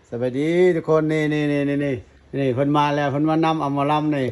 ສະບາຍດີທຸກຄົນ ນີ້ໆໆໆ ນີ້ເພິ່ນມາແລ້ວ ເພິ່ນມານຳເອົາໝໍລຳນີ້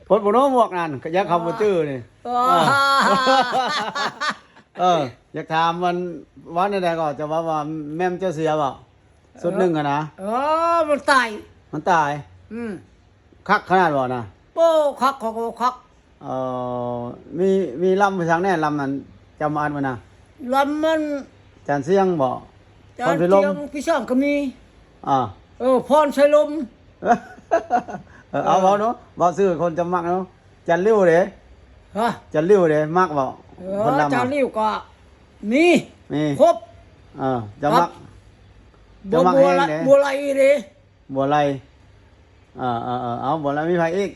ປົດບໍ່ເນາະໝວກນັ້ນ ຢ້ານເຂົາບໍ່ຈື່ນີ້ ເອີ ເອີ ຢາກຖາມມັນ ເວົ້າແນວໃດກໍ ເຈົ້າເວົ້າວ່າແມ່ມເຈົ້າເສຍບໍ່? ຊຸດໜຶ່ງຫັ້ນນະ ເອີ ມັນຕາຍ ມັນຕາຍ ອືມ ຄັກຂະໜາດບໍ່ນະ? ໂອ້ ຄັກ ຄັກ ຄັກ ເອີ ມີ ມີລຳພາສາແນ່ ລຳນັ້ນຈຳອັດໄວ້ນະ ລຳມັນ ຈານຊຽງບໍ່? ຈານຊຽງ ພອນໄພລົມ ພີ່ຊ່າງກໍມີ ອ່າ ເອີ ພອນໄຊລົມ ເອີ ເອົາ ເອີ ເວົ້າເນາະ ເວົ້າຊື່ຄົນຈະມັກເນາະ ຈານລິ້ວເດ້ ຮະ ຈານລິ້ວເດ້ ມັກບໍ່? ເອີ ຄົນລຳ ຈານລິ້ວກໍມີ ມີ ຄົບ ເອີ ຈະມັກ ຈະມັກແຮງເດ້ ບົວໄລເດ້ ບົວໄລ ເອີໆໆ ເອົາ ບົວໄລ ມີໃຜອີກ?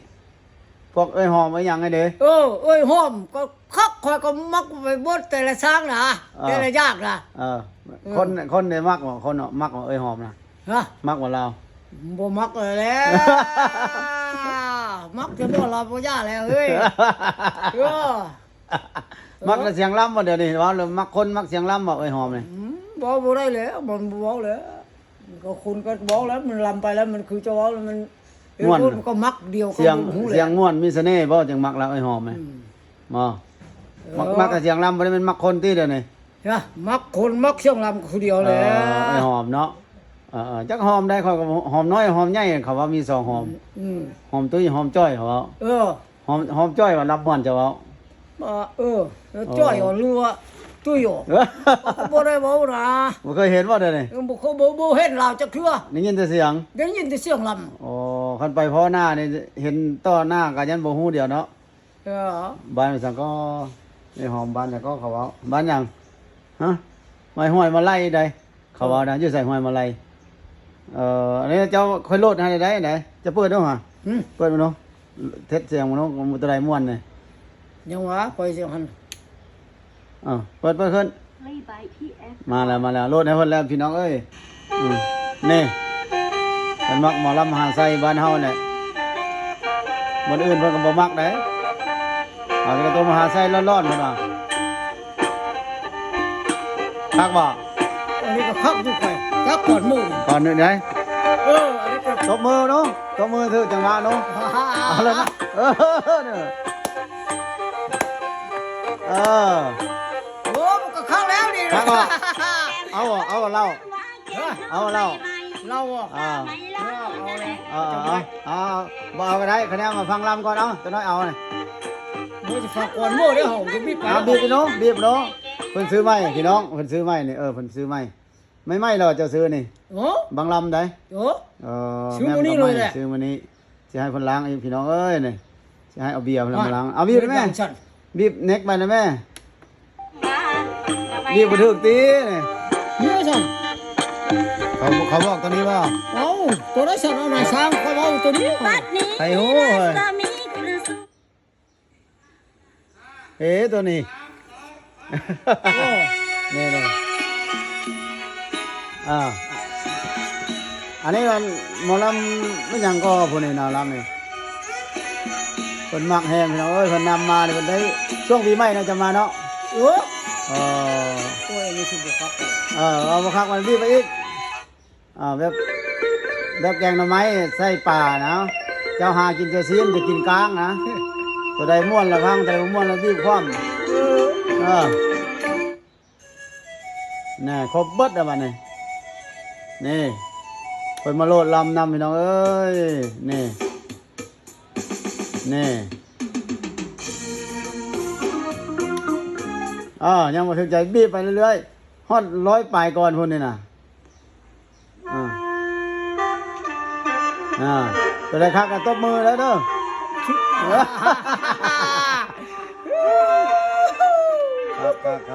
ພວກເອື້ອຍຫອມເອື້ອຍຫຍັງໃຫ້ເດ້ ເອີ ເອື້ອຍຫອມກໍຄັກ ຂ້ອຍກໍມັກໄປເບິດແຕ່ລະຊ່າງນະ ເອີ ແຕ່ລະຢ່າງນະ ເອີ ເອີ ຄົນ ຄົນໄດ້ມັກບໍ່? ຄົນມັກບໍ່ເອື້ອຍຫອມນະ? ຮະ ມັກບໍ່ລາວ? ບໍ່ມັກແລ້ວ ມັກແຕ່ບໍ່ລາວບໍ່ຢ່າແລ້ວເອີຍ ເອີ ມັກແຕ່ສຽງລຳບໍ່ດຽວນີ້? ເວົ້າເລື່ອງມັກຄົນມັກສຽງລຳບໍ່ເອື້ອຍຫອມນີ້? ອືມ ເວົ້າບໍ່ໄດ້ແລ້ວ ມັນບໍ່ເວົ້າແລ້ວ ກໍຄົນກໍເວົ້າແລ້ວ ມັນລຳໄປແລ້ວ ມັນຄືຈະເວົ້າແລ້ວ ມັນ ມ່ວນ ເອີ ຄົນກໍມັກດຽວ ສຽງ ກໍບໍ່ຮູ້ແຫຼະ ສຽງມ່ວນມີສະເໜ່ບໍ່ ຈຶ່ງມັກລະເອື້ອຍຫອມນີ້ ອືມ ບໍ່ ເອີ ມັກ ມັກແຕ່ສຽງລຳ ບໍ່ໄດ້ແມ່ນມັກຄົນຕິດຽວນີ້? ຮະ ມັກຄົນມັກສຽງລຳຄືດຽວແຫຼະ ເອີ ເອື້ອຍຫອມເນາະ ເອີໆ ຈັກຫອມໃດ ຂ້ອຍກໍຫອມນ້ອຍຫອມໃຫຍ່ ເຂົາວ່າມີສອງຫອມ ອືມ ຫອມຕຸ້ຍຫອມຈ້ອຍ ເຂົາເວົ້າ ເອີ ຫອມ ຫອມຈ້ອຍວ່າລຳມ່ວນ ເຈົ້າເວົ້າ ເອີ ເອີ ເອີ ຈ້ອຍ ຫຼືວ່າຕຸ້ຍ ບໍ່ໄດ້ເວົ້ານະ ບໍ່ເຄີຍເຫັນບໍ່ດຽວນີ້? ເອີ ບໍ່ເຄີຍ ບໍ່ ບໍ່ເຫັນລາວຈັກເທື່ອ ໄດ້ຍິນແຕ່ສຽງ ໄດ້ຍິນແຕ່ສຽງລຳ ໂອ້ ຄັນໄປພໍ້ໜ້ານີ້ ເຫັນຕໍ່ໜ້າກໍຍັນບໍ່ຮູ້ດຽວເນາະ ເອີ ບ້ານຫຍັງກໍ ໄອ້ຫອມ ບ້ານຫຍັງກໍ ເຂົາເວົ້າ ບ້ານຫຍັງ? ຮະ ໄມ້ຫ້ວຍມາໄລ່ໃດ ເຂົາເວົ້ານະ ເອີ ຢູ່ໃສຫ້ວຍມາໄລ່? ເອີ ອັນນີ້ເຈົ້າຄ່ອຍໂຫຼດໃຫ້ໄດ້ໃດ ຈະເປີດເບິ່ງຫາ ຫືມ ເປີດເບິ່ງເນາະ ເທັດສຽງເບິ່ງເນາະ ຕົວໃດມ່ວນນີ້ ຍັງວ່າຂ້ອຍສຽງຫັ້ນ ເອີ ເປີດ ເປີດຂຶ້ນ Play by ພີເອັຟ ມາແລ້ວ ມາແລ້ວ ໂຫຼດໃຫ້ເພິ່ນແລ້ວພີ່ນ້ອງເອີຍ ອືມ ນີ້ ເພິ່ນມັກໝໍລຳມະຫາໄຊບ້ານເຮົາແຫຼະ ບ່ອນອື່ນເພິ່ນກໍບໍ່ມັກໃດ ເອົາແຕ່ໂຕມະຫາໄຊລ້ອນໆ ເພິ່ນວ່າ ຄັກບໍ່? ອັນນີ້ກໍຄັກຢູ່ ຂ້ອຍຈັກກ່ອນໝູ່ ກ່ອນໜຶ່ງໃດ ເອີ ອັນນີ້ກໍ ຕົບມືເນາະ ຕົບມືຖືກຈັງຫວະເນາະ ເອົາແລ້ວນະ ເອີ ເອີ ໂອ້ ມັນກໍຄັກແລ້ວນີ້ ຄັກບໍ່? ເອົາບໍ່? ເອົາບໍ່ເຫຼົ້າ? ເອີ ເອົາເຫຼົ້າ ເຫຼົ້າບໍ່? ອ່າ ເອີ ເອົາແລ້ວ ເອີ ເອົາ ເອົາ ເອົາ ບໍ່ເອົາກໍໄດ້ ຄະແນນມາຟັງລຳກ່ອນ ເອົາ ຈັກໜ້ອຍເອົານີ້ ໂອ້ຍ ຊິຟັງກ່ອນໝູ່ເດ້ ເຮົາຈະບີບໄປ ອ່າ ບີບເນາະ ບີບເນາະ ເພິ່ນຊື້ໃໝ່ພີ່ນ້ອງ ເພິ່ນຊື້ໃໝ່ນີ້ ເອີ ເພິ່ນຊື້ໃໝ່ ໃໝ່ໆ ແລ້ວເຈົ້າຊື້ນີ້ ໂອ້ ບັງລຳໃດ ໂອ້ ເອີ ຊື້ມື້ນີ້ເລີຍແຫຼະ ຊື້ມື້ນີ້ ຊິໃຫ້ເພິ່ນລ້າງອີກພີ່ນ້ອງເອີຍນີ້ ຊິໃຫ້ເອົາເບຍເພິ່ນມາລ້າງ ເອົາບີບໄດ້ແມ່ ບີບເນັກໄປໄດ້ແມ່ ບີບບໍ່ຖືກຕິນີ້ ນີ້ຊັ້ນ ເຂົາ ເຂົາບອກຕົວນີ້ບໍ່? ເອົ້າ ຕົວໃດຊັ້ນ ເອົານາຍຊ່າງ ຂ້ອຍເວົ້າຕົວນີ້ ໃຜຮູ້ເຮີ້ຍ ເອີ ຕົວນີ້ ໂອ້ ນີ້ໆ ອ່າ ອັນນີ້ມັນໝໍລຳແມ່ນຫຍັງກໍຜູ້ນີ້ນະ ລຳນີ້ ເພິ່ນມັກແຮງພີ່ນ້ອງເອີຍ ເພິ່ນນຳມານີ້ ເພິ່ນໄດ້ຊ່ວງປີໃໝ່ເນາະ ຈະມາເນາະ ໂອ້ ເອີ ໂອ້ຍ ອັນນີ້ຄືບໍ່ຄັກ ເອີ ເອົາບໍ່ຄັກ ມັນບີບໄປອີກ ອ່າ ແບບ ແບບແກງໜໍ່ໄມ້ໃສ່ປານະ ເຈົ້າຫາກິນແຕ່ຊີ້ນ ຈະກິນກ້າງນະ ຕົວໃດມ່ວນລະພັງ ຕົວໃດບໍ່ມ່ວນລະບີບຄວ່ຳ ເອີ ແນ່ ຄົບເບິດແລ້ວບັດນີ້ ນີ້ ເພິ່ນມາໂຫຼດລຳນຳ ພີ່ນ້ອງເອີຍ ນີ້ ນີ້ ອ່າ ຍັງບໍ່ຖືກໃຈ ບີບໄປເລື້ອຍໆ ຮອດຮ້ອຍປາຍກ່ອນພຸ້ນນີ້ນະ ອ່າ ອ່າ ຕົວໃດຄັກກໍຕົບມືແລ້ວເດີ ຄ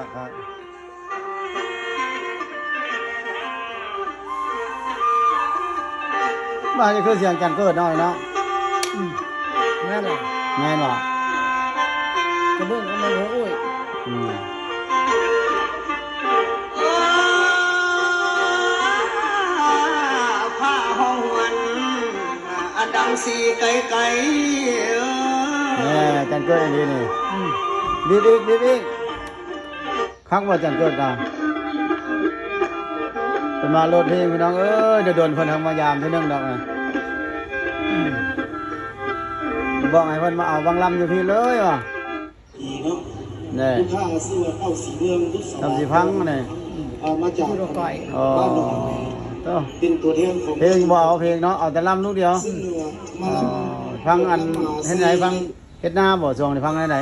ັກໆໆໆ ວ່ານີ້ຄືສຽງຈັນເກີດເນາະ ເນາະ ອືມ ແມ່ນແຫຼະ ແມ່ນບໍ່? ກະເບິ່ງກໍແມ່ນ ໂອ້ຍ ອືມ ພາເຮົາຫວນ ອາ ດັງສີໄກໆ ເອີ ແນ່ ຈັນເກີດອີ່ຫຼີນີ້ ອືມ ບີບອີກ ບີບອີກ ຄັກບໍ່ຈັນເກີດນະ? ເພິ່ນມາໂຫຼດເພງພີ່ນ້ອງເອີຍ ດົນໆເພິ່ນທັງມາຢາມເທື່ອໜຶ່ງດອກນະ. ບອກໃຫ້ເພິ່ນມາເອົາບັງລຳຢູ່ພີ້ເລີຍວ່າ ນີ້ ທຳຊິຟັງນີ້ ເອີ ເປັນຕົວແທນຂອງ ເພງບໍ່ເອົາເພງເນາະ ເອົາແຕ່ລຳລູກດຽວ. ຟັງອັນເຮັດໃດ ຟັງ ເຮັດນາບໍ່ຊ່ວງນີ້ ຟັງແນວໃດ?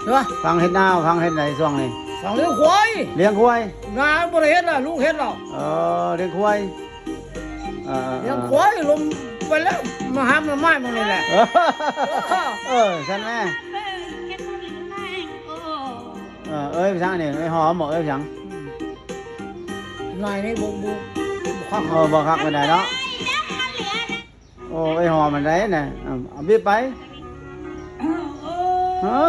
ເນາະ ຟັງເຮັດນາ ຟັງເຮັດໃດຊ່ວງນີ້? ຟັງລ້ຽງຄວາຍ ລ້ຽງຄວາຍ ນາບໍ່ໄດ້ເຮັດລະ ລູກເຮັດລະ. ເອີ ລ້ຽງຄວາຍ ເອີໆໆ ລ້ຽງຄວາຍ ລົມໄປແລ້ວ ມາຫາໜໍ່ໄມ້ໝົດນີ້ແຫຼະ. ເອີ ເອີ ຊັ້ນແມ່ ເອີ ເອີຍ ໄປທາງນີ້ ໄປຫອມບໍ່ ເອີຍ ໄປທາງ ນາຍນີ້ບໍ່ ບໍ່ ບໍ່ຄັກ ເອີ ບໍ່ຄັກປານໃດເນາະ. ໂອ້ ໄອ້ຫອມອັນໃດນະ ເອົາ ເອົາບີບໄປ. ຮະ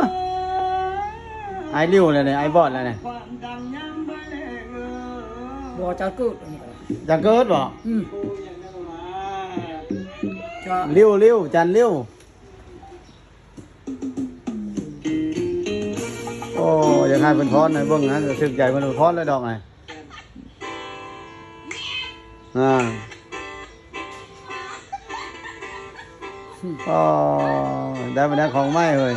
ໄອລິວແລ້ວນີ້ ໄອບອດແລ້ວນີ້. ບໍ່ຈະເກີດ ຈະເກີດບໍ່? ອືມ ລິວ ລິວ ຈັນລິວ. ໂອ້ ຢາກໃຫ້ເພິ່ນຟ້ອນໃຫ້ເບິ່ງນະ ຖືກໃຈເພິ່ນຟ້ອນແລ້ວດອກນະ. ອ່າ ອໍ ໄດ້ບັນດາຂອງໃໝ່ເຮີ້ຍ.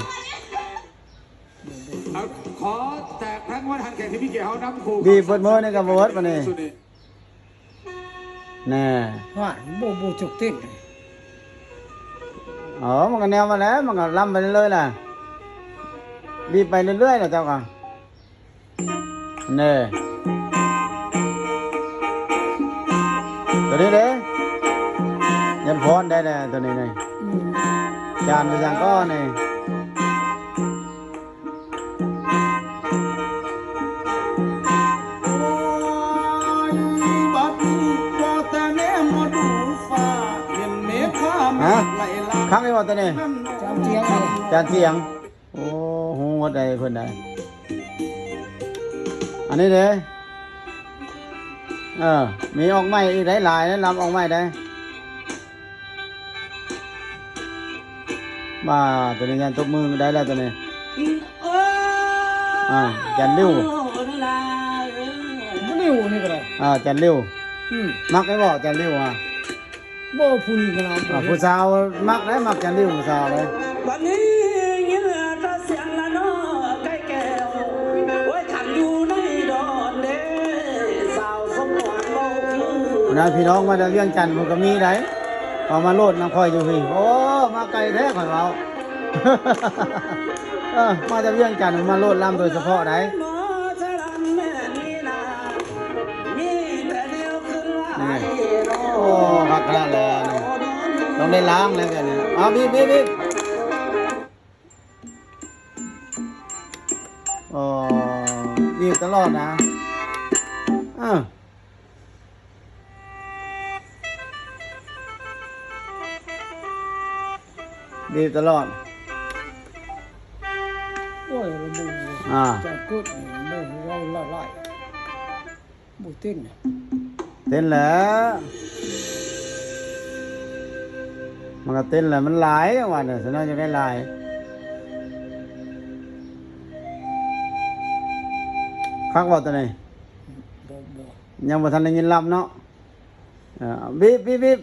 ເອົາ ຂໍແຕ່ທັງໝົດຫັ້ນແຂກທີ່ມີກຽດເຮົານຳຄູ່ ບີບເບິດມື້ນີ້ກໍບໍ່ເບິດປານນີ້. ແນ່ ວ່າບໍ່ ບໍ່ຈຸກຕິດ. ອໍ ມັນກໍແນວມາແລ້ວ ມັນກໍລຳໄປເລື້ອຍໆແຫຼະ ບີບໄປເລື້ອຍໆແຫຼະເຈົ້າກໍ. ແນ່ ໂຕນີ້ເດ້ ຍັນພອນໄດ້ແລ້ວໂຕນີ້ນີ້. ອືມ ຈານໄປຫຍັງກໍນີ້. ຮະ ຄັກຢູ່ບໍ່ໂຕນີ້? ຈານສຽງ ຈານສຽງ. ໂອ້ ຮູ້ໝົດໃດເພິ່ນໃດ. ອັນນີ້ເດ້ ເອີ ມີອອກໃໝ່ອີກໄດ໋ ຫຼາຍນະ ລຳອອກໃໝ່ໄດ໋. ມາ ໂຕນີ້ຍັນຕົບມືໄດ້ແລ້ວໂຕນີ້. ອ່າ ຈັນລິວ ລິວນີ້ກໍໄດ້. ອ່າ ຈັນລິວ. ອືມ ມັກໄດ້ບໍ່ ຈັນລິວ? ອ່າ ບໍ່ ຜູ້ນີ້ກໍເອົາ ອ່າ ຜູ້ສາວມັກໄດ໋ ມັກຈັນລິວຜູ້ສາວເດ້. ບັດນີ້ຍິນແຕ່ສຽງລະນໍໄກ່ແກ້ວ ໂອ້ຍ ຂັງຢູ່ໃນດອນເດ້ ສາວສົມຫວັງເວົ້າຄື ນະ ພີ່ນ້ອງມາຈາກວຽງຈັນພຸ້ນກໍມີໄດ໋ ເອົາມາໂຫຼດນຳຂ້ອຍຢູ່ພີ້. ໂອ້ ມາໄກແທ້ຂ້ອຍເວົ້າ ເອີ ມາຈາກວຽງຈັນ ມາໂລດລຳໂດຍສະເພາະໃດ໋. ນີ້ ໂອ້ ຄັກຂະໜາດແລ້ວນີ້ ຕ້ອງໄດ້ລ້າງແລ້ວແບບນີ້. ເອົາ ບີບ ບີບ ບີບ ອໍ ບີບຕະຫຼອດນະ ເອີ. ບີບຕະຫຼອດ. ໂອ້ຍ ລະບຸ ອ່າ ຈະເກີດ ບໍ່ເວົ້າຫຼາຍໆ ບໍ່ເຕັ້ນ ເຕັ້ນແຫຼະ ມັນກໍເຕັ້ນແຫຼະ ມັນຫຼາຍ ຈັ່ງວ່ານີ້ ສະນັ້ນຈະໄດ້ຫຼາຍ. ຄັກບໍ່ໂຕນີ້? ບໍ່ ບໍ່ ຍັງບໍ່ທັນໄດ້ຍິນລຳເນາະ. ເອີ ບີບ ບີບ ບີບ.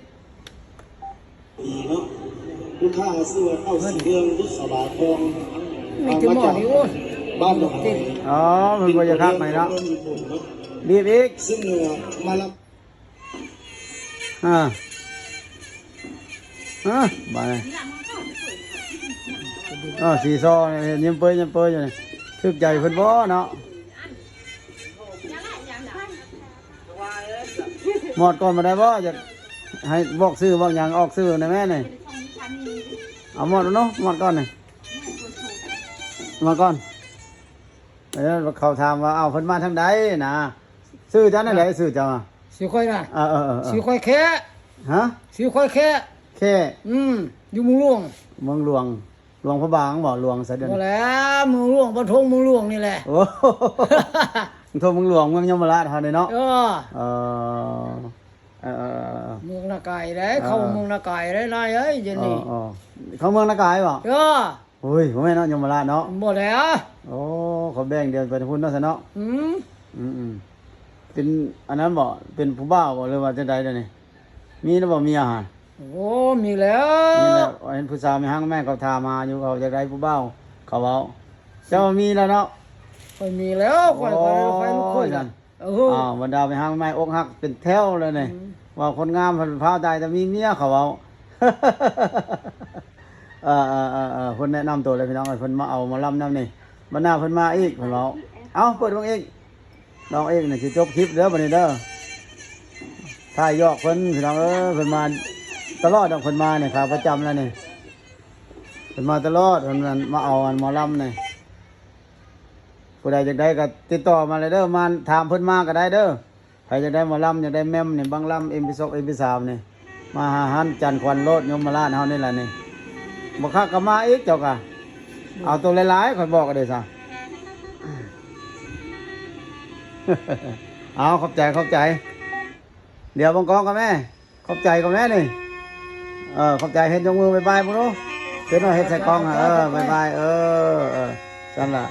ລູກຄ້າຊື່ວ່າເຕົ້າສີເມືອງ ບຸດສະບາທອງ ມີແຕ່ໝໍ້ນີ້ ໂອ້ຍ ບ້ານດອກເຕັນ. ອໍ ເພິ່ນບໍ່ຢາກຄັກໃຫ້ເນາະ ບີບອີກ. ອ່າ ອ່າ ບາດນີ້ ອ່າ ສີຊໍ ຍິ້ມເປີຍ ຍິ້ມເປີຍຢູ່ນີ້ ຖືກໃຈເພິ່ນບໍ່ເນາະ? ມອດກ່ອນບໍ່ໄດ້ບໍ່? ຢາກໃຫ້ບອກຊື່ບອກຫຍັງ ອອກຊື່ແດ່ແມ່ນີ້. ເອົາມອດເນາະ ມອດກ່ອນນີ້ ມອດກ່ອນ. ເອີ ເຂົາຖາມວ່າ ເອົາ ເພິ່ນມາທາງໃດນະ? ຊື່ເຈົ້າແນວໃດ? ຊື່ເຈົ້າ ຊື່ຂ້ອຍນະ? ເອີໆໆໆ ຊື່ຂ້ອຍແຄ. ຮະ? ຊື່ຂ້ອຍແຄ. ແຄ. ອືມ ຢູ່ເມືອງຫຼວງ. ເມືອງຫຼວງ. ຫຼວງພະບາງບໍ່? ຫຼວງໃສເດີ? ບໍ່ແຫຼະ ເມືອງຫຼວງ ປະທົງເມືອງຫຼວງນີ້ແຫຼະ. ໂອ້ ປະທົງເມືອງຫຼວງ ເມືອງຍົມມະລາດເຮົານີ້ເນາະ. ເອີ ເອີ ເອີ ເອີ ເມືອງນາກາຍເດ້. ເອີ ເຂົ້າເມືອງນາກາຍເດ້ນາຍເອີຍ ດຽວນີ້. ເອີ ເອີ ເຂົ້າເມືອງນາກາຍບໍ່? ເອີ ໂອ້ຍ ບໍ່ແມ່ນເນາະ ຍົມມະລາດເນາະ. ບໍ່ແຫຼະ. ໂອ້ ເຂົາແບ່ງດຽວໄປທາງພຸ້ນເນາະ ຊັ້ນເນາະ. ອືມ ອືມໆ. ເປັນອັນນັ້ນບໍ່? ເປັນຜູ້ບ່າວບໍ່ ຫຼືວ່າຈັ່ງໃດດຽວນີ້? ມີແລ້ວບໍ່ເມຍຫັ້ນ? ໂອ້ ມີແລ້ວ ມີແລ້ວ. ເຫັນຜູ້ສາວແມ່ຮັກແມ່ເຂົາຖາມຫາຢູ່ ເຂົາຢາກໄດ້ຜູ້ບ່າວ ເຂົາເວົ້າ. ເຈົ້າມີແລ້ວເນາະ? ຂ້ອຍມີແລ້ວ ຂ້ອຍ ຂ້ອຍ ຂ້ອຍລູກເຂີຍ ໂອ້ຍ ນັ້ນ. ເອີ ອ້າວ ບັນດາແມ່ຮັກແມ່ອກຫັກເປັນແຖວເລີຍນີ້. ອືມ ວ່າຄົນງາມເພິ່ນພ້າວຕາຍແຕ່ມີເມຍ ເຂົາເວົ້າ. ເອີໆໆໆ ເພິ່ນແນະນຳໂຕແລ້ວພີ່ນ້ອງເອີຍ ເພິ່ນມາເອົາໝໍລຳນຳນີ້ ບັດໜ້າເພິ່ນມາອີກ ເພິ່ນເວົ້າ. ເອົ້າ ເປີດເບິ່ງອີກ ນ້ອງເອກນີ້ຊິຈົບຄລິບເດີບັດນີ້ເດີ. ຖ່າຍຢອກເພິ່ນພີ່ນ້ອງເອີຍ ເພິ່ນມາຕະຫຼອດດອກ ເພິ່ນມານີ້ຂາປະຈຳແລ້ວນີ້ ເພິ່ນມາຕະຫຼອດ ເພິ່ນນັ້ນມາເອົາອັນໝໍລຳນີ້. ຜູ້ໃດຢາກໄດ້ກໍຕິດຕໍ່ມາເລີຍເດີ ມາຖາມເພິ່ນມາກໍໄດ້ເດີ. ໃຜຢາກໄດ້ໝໍລຳ ຢາກໄດ້ແໝ່ມນີ້ ບັງລຳ ເອັມພີສອງ ເອັມພີສາມນີ້ ມາຫາຮ້ານຈັນຂວັນໂລດ ຍົມມະລາດເຮົານີ້ລະນີ້. ບໍ່ຄັກກໍມາອີກເຈົ້າກະ ເອົາໂຕຫຼາຍໆ ຂ້ອຍບອກເດ້ຊະ. ເອົາ ຂອບໃຈ ຂອບໃຈ. ດຽວເບິ່ງກ້ອງກ່ອນແມ່ ຂອບໃຈກ່ອນແມ່ນີ້. ເອີ ຂອບໃຈ ເຮັດຍົກມືບາຍບາຍເບິ່ງດູ. ເຮັດໜ້ອຍ ເຮັດໃສ່ກ້ອງ ເອີ ບາຍບາຍ ເອີ ເອີ ຊັ້ນລະ.